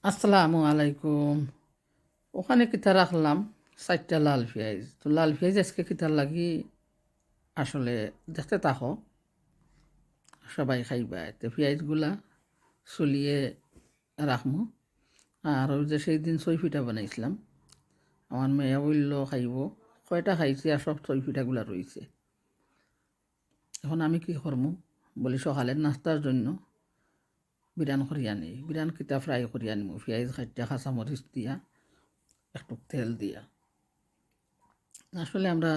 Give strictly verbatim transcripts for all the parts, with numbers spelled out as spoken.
আসসালামু আলাইকুম। ওখানে কিতা রাখলাম? চাইরটা লাল পিয়াইজ। তো লাল পিয়াইজ আজকে কিতার লাগি আসলে দেখতে থাকো, সবাই খাইবা। এতে পিয়াইজগুলা ছুলিয়ে রাখমু। আর ওই যে সেই দিন ছই পিঠা বানাইছিলাম, আমার মেয়ে বলল খাইবো, কয়টা খাইছি আর সব ছই পিঠাগুলা রইছে। এখন আমি কি করমু? বলি সকালের নাস্তার জন্য বিরান করিয়া নিই, বিরান কিতা ফ্রাই করিয়া নিমু, পিয়াইজ কাটিয়া, কাঁচামরিচ দিয়া, একটু তেল দিয়া। আসলে আমরা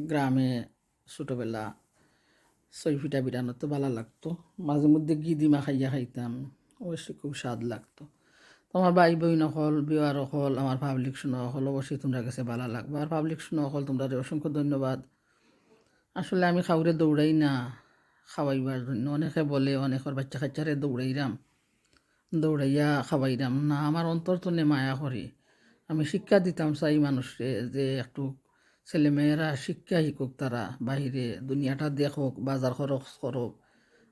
গ্রামে ছোটবেলা ছই পিঠা বিরান তো ভালা লাগতো, মাঝে মধ্যে ঘি দি মাখাইয়া খাইতাম, অবশ্যই খুব স্বাদ লাগতো। তো আমার ভাই বইন অকল, viewer অকল, আমার পাবলিক শুনো অকল, অবশ্যই তোমরা গেছে ভালা লাগবো। আর পাবলিক শুনো অকল, তোমরারে অসংখ্য ধন্যবাদ। আসলে আমি কাউরে দৌড়াই না খাওয়াইবার জন্য। অনেকে বলে, অনেকর বাচ্চা কাচ্চারে দৌড়াইরাম, দৌড়াইয়া খাওয়াইরাম না, আমার অন্তর তনে মায়া করি। আমি শিক্ষা দিতাম চাই মানুষরে যে একটু ছেলেমেয়েরা শিক্ষা শিখুক, তারা বাইরে দুনিয়াটা দেখুক, বাজার খরচ করুক,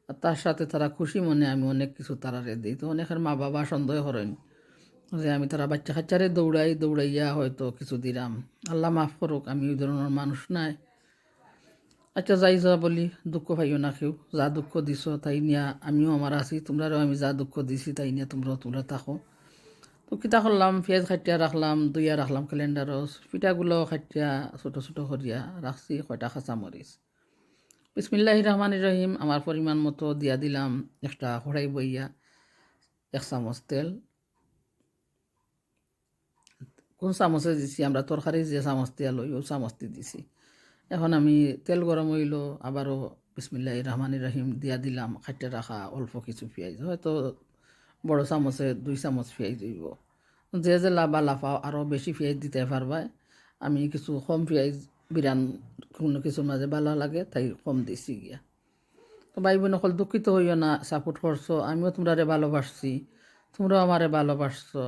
আর তার সাথে তারা খুশি মনে আমি অনেক কিছু তারারে দিই। তো অনেকের মা বাবা সন্দেহ করেন যে আমি তারা বাচ্চা কাচ্চারে দৌড়াই, দৌড়াইয়া হয়তো কিছু দিলাম। আল্লাহ মাফ করুক, আমি ওই ধরনের মানুষ নাই। আচ্ছা, যাই যা বলি, দুঃখ পাইও না কেউ, যা দুঃখ দিছো তাই নিয়া আমিও আমার আছি, তোমরারেও আমি যা দুঃখ দিছি তাই নিয়া তোমরাও তোমরা থাকো। তো কিতা করলাম, পিয়াইজ কাটিয়া রাখলাম, ধুইয়া রাখলাম ক্যালেন্ডারও, পিঠাগুলো কাটিয়া ছোট ছোট করিয়া রাখছি, কয়টা কাঁচামরিচ। বিসমিল্লাহির রহমানির রহিম, আমার পরিমাণ মতো দিয়া দিলাম একটা কড়াই বইয়া এক চামচ তেল। কোন চামচে দিছি, আমরা তরকারি যে চামচ দিয়া লই, ওই চামচ দি দিছি। এখন আমি তেল গরম হইল, আবারও বিসমিল্লাহির রহমানির রহিম দিয়া দিলাম কাটিয়া রাখা অল্প কিছু পিয়াইজ, হয়তো বড় চামচে দুই চামচ পিয়াইজ হইব। যে যে লাভা লাফাও আরও বেশি পিয়াইজ দিতে পারবায়। আমি কিছু কম পিয়াইজ বিরান কোনো কিছুর মাঝে ভালা লাগে, তাই কম দিছি গিয়া। তো ভাই বইন অকল দুঃখিত হইও না, সাপোর্ট করছো, আমিও তোমরারে ভালোবাসছি, তোমরাও আমারে ভালোবাসছো।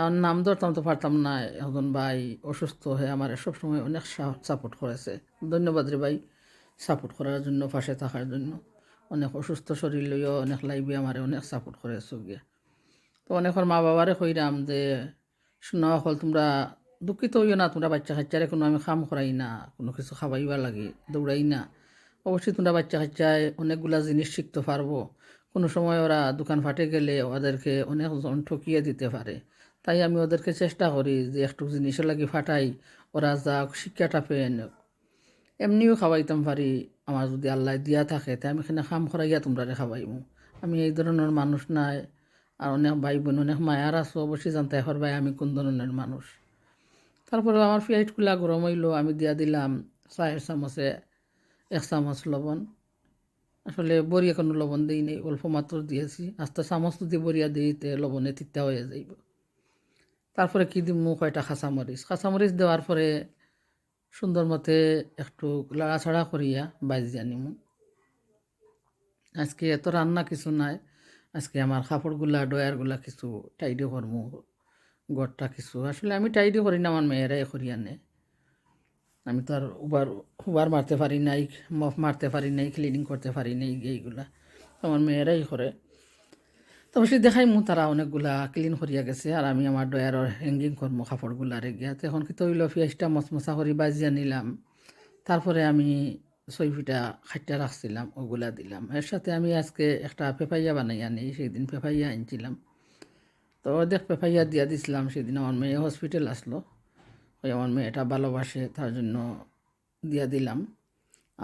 আর নাম ধরতাম তো পারতাম না, একজন ভাই অসুস্থ হয়ে আমারে সবসময় অনেক সা-, সাপোর্ট করেছে। ধন্যবাদ রে ভাই, সাপোর্ট করার জন্য, পাশে থাকার জন্য। অনেক অসুস্থ শরীর লইও অনেক লাইভে আমারে অনেক সাপোর্ট করেছো গিয়া। তো অনেকর মা বাবারে কইরাম যে শোনা অকল, তোমরা দুঃখিত হইও না, তোমরা বাচ্চা কাচ্চারে কোনো আমি কাম করাই না, কোনো কিছু খাওয়াইবার লাগি দৌড়াই না। অবশ্যই তোমরা বাচ্চা কাচ্চায় অনেকগুলা জিনিস শিখতে পারবো। কোনো সময় ওরা দোকানপাটে গেলে ওদেরকে অনেকজন ঠকিয়ে দিতে পারে, তাই আমি ওদেরকে চেষ্টা করি যে একটু জিনিসের লাগি ফাটাই, ওরা যাক, শিক্ষাটা পেয়ে নেক। এমনিও খাওয়াইতাম পারি, আমার যদি আল্লাহ দিয়া থাকে, তাই আমি এখানে কাম করাইয়া তোমরারে খাওয়াইমু। আমি এই ধরনের মানুষ নাই। আর অনেক ভাই বইন অনেক মায়ার আছো, অবশ্যই জানতে পারবায় আমি কোন ধরনের মানুষ। তারপরে আমার পিয়াইজগুলা গরম হইল, আমি দিয়া দিলাম চায়ের চামচে এক চামচ লবণ। আসলে বড়িয়া কোনো লবণ দেই নাই, অল্প মাত্র দিয়েছি। আস্তা চামচ যদি বড়িয়া দিই, তে লবণে তিতা হয়ে যাইব। তারপরে কি দিমু, কয়টা কাঁচামরিচ। কাঁচামরিচ দেওয়ার পরে সুন্দর মতে একটু লাড়াচাড়া করিয়া বাজিয়া নিমু। আজকে এত রান্না কিছু নাই, আজকে আমার কাপড়গুলা, ড্রয়ারগুলা কিছু টাইডি করমু, ঘরটা কিছু। আসলে আমি টাইডি করি না, আমার মেয়েরাই করিয়া নে। আমি তো আর উবার, উবার মারতে পারি নাই, মপ মারতে পারি নাই, ক্লিনিং করতে পারি নাই, এইগুলা তো আমার মেয়েরাই করে। তো অবশ্যই দেখাইমু, তারা অনেকগুলা ক্লিন করিয়া গেছে, আর আমি আমার ড্রয়ারর হ্যাঙ্গিং করমু কাপড়গুলারে গিয়া। তো এখন কিতা হইল, পিয়াইজটা মচমচা করি বাজিয়া নিলাম, তারপরে আমি ছই পিঠা কাটিয়া রাখছিলাম, ওগুলা দিলাম। এর সাথে আমি আজকে একটা পেপাইয়া বানাইয়া নেই, সেই দিন পেপাইয়া আনছিলাম। তো অর্ধেক পেপাইয়া দিয়া দিছিলাম, সেদিন আমার মেয়ে হসপিটাল আসলো, ওই আমার মেয়েটা ভালোবাসে, তার জন্য দিয়া দিলাম।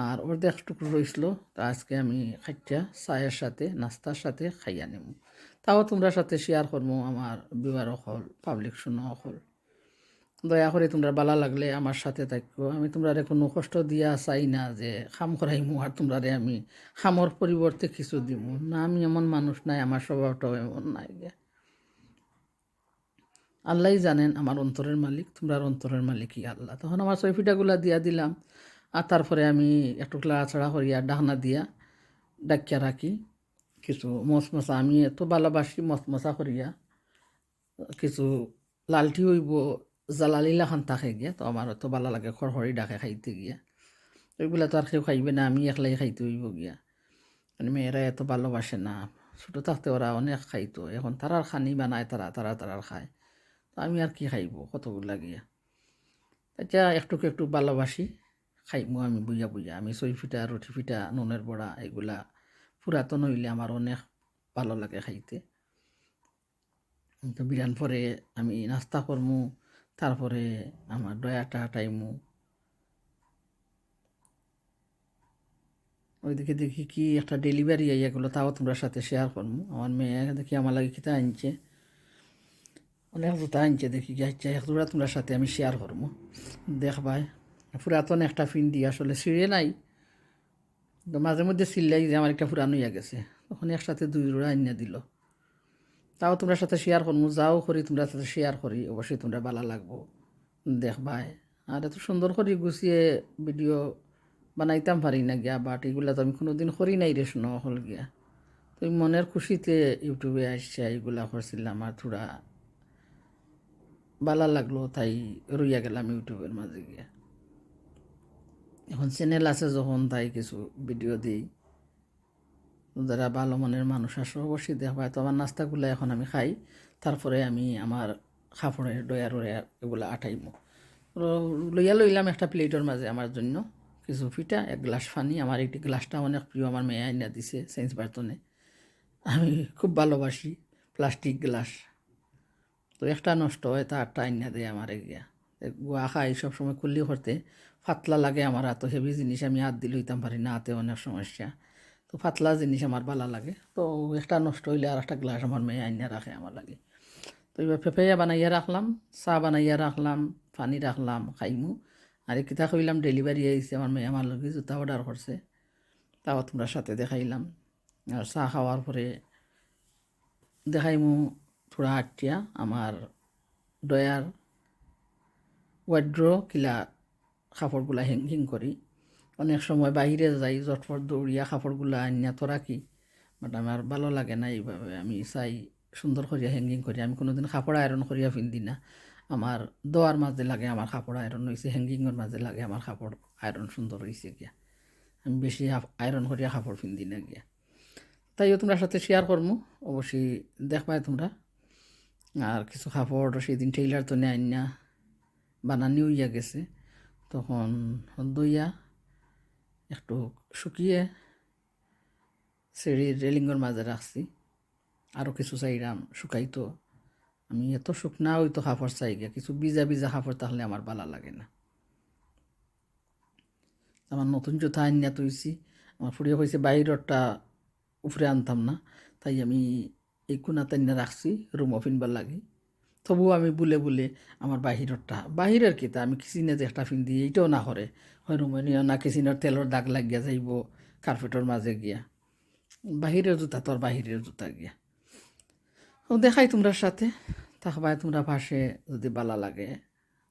আর অর্ধেক টুকরো রইছিল, তা আজকে আমি কাটিয়া চায়ের সাথে, নাস্তার সাথে খাইয়া নিমু। তাও তোমরার সাথে শেয়ার করমু, আমার ভিউয়ার অকল, পাবলিক শুনো অকল। দয়া করে তোমরা ভালা লাগলে আমার সাথে থাকিও। আমি তোমরারে কোনো কষ্ট দিয়া চাই না যে কাম করাইমু আর তোমরারে আমি কামর পরিবর্তে কিছু দিমু না। আমি এমন মানুষ নাই, আমার স্বভাবটাও এমন নাই গিয়া। আল্লাহই জানেন আমার অন্তরের মালিক, তোমরার অন্তরের মালিকই আল্লাহ। তখন আমার ছয় পিঠাগুলা দিয়া দিলাম, আর তারপরে আমি একটু লাড়াচাড়া করিয়া ঢাকনা দিয়া ঢাকিয়া রাখি। কিছু মচমচা, আমি এত ভালোবাসি মচমচা করিয়া, কিছু লালটি হইব, জালালি লাখান থাকে গিয়া, তো আমার তো ভালা লাগে খড়খড়ি ডাকে খাইতে গিয়া। ওইগুলা তো আর কেউ খাইবে না, আমি একলাই খাইতে হইব গিয়া। মানে মেয়েরা এত ভালোবাসে না, ছোটো থাকতে ওরা অনেক খাইতো, এখন তারার খানি বানায়, তারা, তারা, তারার খায়। তো আমি আর কি খাইবো কতগুলা গিয়া? আচ্ছা, একটুক একটুক ভালোবাসি, খাইমু আমি বইয়া বইয়া। আমি সই পিঠা, রুটি পিঠা, নুনের বড়া, এগুলা পুরাতন অইলে আমার অনেক ভালো লাগে খাইতে। তো বিরান পরে আমি নাস্তা করমু, তারপরে আমার ডয়াটা আটাইমু। ওইদিকে দেখি কি একটা delivery আইয়া গেলো, তাও তোমরার সাথে share করমু। আমার মেয়ে দেখি আমার লাগি কিতা আনছে, অনেক জুতা আনছে, দেখি কি আচ্ছা, এক জোড়া তোমরার সাথে আমি share করমু। দেখবায়, পুরাতন একটা ফিন্দি আসলে ছিঁড়ে নাই, তো মাঝে মধ্যে ছিঁড়লাই যে আমার একটা পুরান অইয়া গেছে, তখন একসাথে দুই জোড়া আনিয়া দিল। তাও তোমরার সাথে share করমু, যাও করি তোমরার সাথে share করি, অবশ্যই তোমরার ভালা লাগবো, দেখবায়। আর এত সুন্দর করি গুছিয়ে video বানাইতাম পারি না গিয়া, but এগুলা তো আমি কোনোদিন করি নাই রে শোনো, হল গিয়া। তো এই মনের খুশিতে YouTube-এ আসছে, এইগুলা করছিলাম, আর থুড়া ভালা লাগলো, তাই রইয়া গেলাম YouTube-এর মাঝে গিয়া। এখন channel আছে যখন, তাই কিছু video দেই। যারা ভালো মনের মানুষ আছো, অবশ্যই দেখবায়। তো আমার নাস্তাগুলা এখন আমি খাই, তারপরে আমি আমার কাপড়ের ডয়ার ওয়ার এগুলা আটাইমু। ল-, লইয়া লইলাম একটা plate-র মাঝে আমার জন্য কিছু পিঠা, এক গ্লাস পানি। আমার এই গ্লাসটা অনেক প্রিয়, আমার মেয়ে আইনা দিছে সেন্স বার্তনে। আমি খুব ভালোবাসি plastic গ্লাস। তো একটা নষ্ট হয়, তা আরটা আইনা দেয় আমারে গিয়া। এ গুয়া খাই সবসময় কুল্লি করতে, পাতলা লাগে আমার আতো, heavy জিনিস আমি আত দি লইতাম পারি না, আতে অনেক সমস্যা। তো পাতলা জিনিস আমার ভালা লাগে। তো একটা নষ্ট হইলে আর একটা গ্লাস আমার মেয়ে আইনা রাখে আমার লাগি। তো এবার পেঁপেয়া বানাইয়া রাখলাম, চা বানাইয়া রাখলাম, পানি রাখলাম, খাইমু। আর এই কিতা কইলাম, delivery আইছে, আমার মেয়ে আমার লাগি জুতা order করছে, তাও তোমরার সাথে দেখাইলাম। আর চা খাওয়ার পরে দেখাইমু থুড়া আটিয়া আমার ডয়ার ওয়ার্ড্রো কিলা কাপড়গুলা hanging করি। অনেক সময় বাইরে যাই, ঝটপট দৌড়িয়া কাপড়গুলা আনিয়া তো রাখি, but আমার ভালো লাগে না এইভাবে। আমি চাই সুন্দর করিয়া hanging করি। আমি কোনোদিন কাপড় iron করিয়া পিন্দি না। আমার ধোয়ার মাঝে লাগে আমার কাপড় iron হইছে, hanging-র মাঝে লাগে আমার কাপড় iron সুন্দর হইছে গিয়া। আমি বেশি হাফ-, iron করিয়া কাপড় পিন্দি না গিয়া। তাইও তোমরার সাথে share করমু, অবশ্যই দেখবায় তোমরা। আর কিছু কাপড় সেদিন tailor তো নেয় না, বানানি হইয়া গেছে, তখন ধইয়া একটু শুকিয়ে সিঁড়ির railing-র মাঝে রাখছি। আরও কিছু চাইরাম শুকাইতো। আমি এত শুকনা হইতো কাপড় চাই গিয়া, কিছু ভিজা ভিজা কাপড় থাকলে আমার ভালা লাগে না। আমার নতুন জুতা আনিয়া থইছি, আমার ফুড়িয়ে কইছে বাইরেরটা উপরে আনতাম না, তাই আমি এই কোনাত আনিয়া রাখছি রুমো পিনবার লাগি। তবুও আমি বুলে বুলে আমার বাহিরটা, বাহিরের কিতা আমি কিচেনে যে একটা পিন্দি, এইটাও না করে, হয় রুমে নিও না, কিচেনের তেলর দাগ লাগিয়া যাইবো কার্পেটর মাঝে গিয়া। বাহিরের জুতা তো আর বাহিরের জুতা গিয়া। তো দেখাই তোমরার সাথে, থাকবায় তোমরা পাশে যদি বালা লাগে।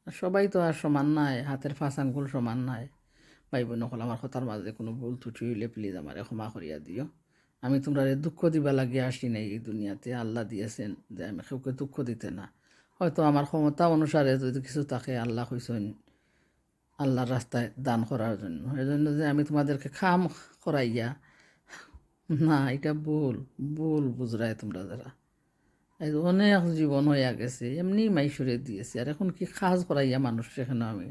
আর সবাই তো আর সমান নায়, হাতের পাঁচ আঙ্গুল সমান নায়। ভাই বোন অকল, আমার কথার মাঝে কোনো ভুল ত্রুটি হইলে please আমারে ক্ষমা করিয়া দিও। আমি তোমরারে দুঃখ দিবা লাগি আসি নাই এই দুনিয়াতে, আল্লাহ দিয়েছেন যে আমি কেউকে দুঃখ দিতে না। হয়তো আমার ক্ষমতা অনুসারে যদি কিছু থাকে, আল্লাহ কইছেন আল্লাহর রাস্তায় দান করার জন্য, এই জন্য যে আমি তোমাদেরকে কাম করাইয়া, না, এটা ভুল, ভুল বুঝরায় তোমরা যারা। এই যে অনেক জীবন হইয়া গেছে, এমনি মাইশুরে দিয়েছি, আর এখন কি কাজ করাইয়া মানুষ সেখানে আমি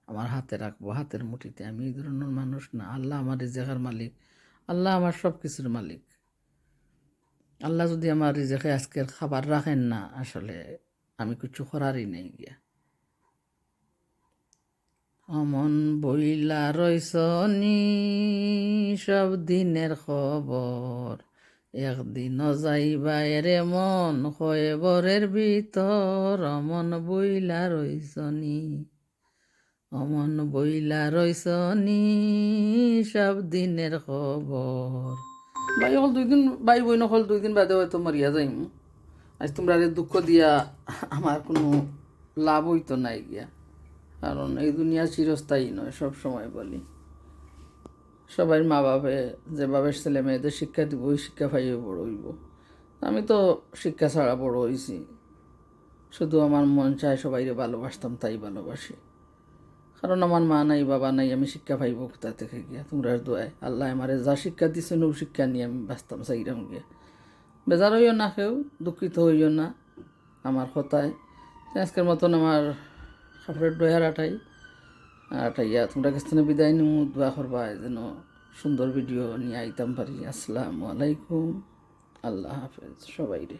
আমার হাতে রাখবো, হাতের মুঠিতে? আমি এই ধরনের মানুষ না। আল্লাহ আমার রিজেকের মালিক, আল্লাহ আমার সব কিছুর মালিক। আল্লাহ যদি আমার রিজেকে আজকের খাবার রাখেন না, আসলে আমি কিছু করারই নাই গিয়া। অমন বইলা রইছনি সব দিনের খবর, একদিনও যাইবায় রে মন কয়বরের ভিতর। অমন বইলা রইছনি, অমন বইলা রইছনি সব দিনের খবর। ভাই অকল দুই দিন, ভাই বোন অকল দুই দিন বাদে হয়তো মরিয়া যাইমু। আজ তোমরারে দুঃখ দিয়া আমার কোনো লাভ হইতো নাই গিয়া, কারণ এই দুনিয়া চিরস্থায়ী নয়, সব সময় বলি। সবাই মা বাপে যেভাবে ছেলে মেয়েদের শিক্ষা দিব, ওই শিক্ষা পাইয়ে বড় হইব। আমি তো শিক্ষা ছাড়া বড় হইছি, শুধু আমার মন চায় সবাইরে ভালোবাসতাম, তাই ভালোবাসি। কারণ আমার মা নাই, বাবা নাই, আমি শিক্ষা পাইব কোথা থেকে গিয়া? তোমরার দোয়ায় আল্লাহ আমারে যা শিক্ষা দিছেন, ও শিক্ষা নিয়ে আমি বাঁচতাম চাইরাম গিয়া। বেজার অইও না কেউ, দুঃখিত অইও না আমার কথায়। তো আজকের মতন আমার কাপড়ের ড্রয়ার আটাই, আটাইয়া তোমরা কাছ থেকে বিদায় নিমু। দোয়া করবা যেন সুন্দর ভিডিও নিয়া আইতাম পারি। আসসালামু আলাইকুম, আল্লাহ হাফেজ সবাইরে।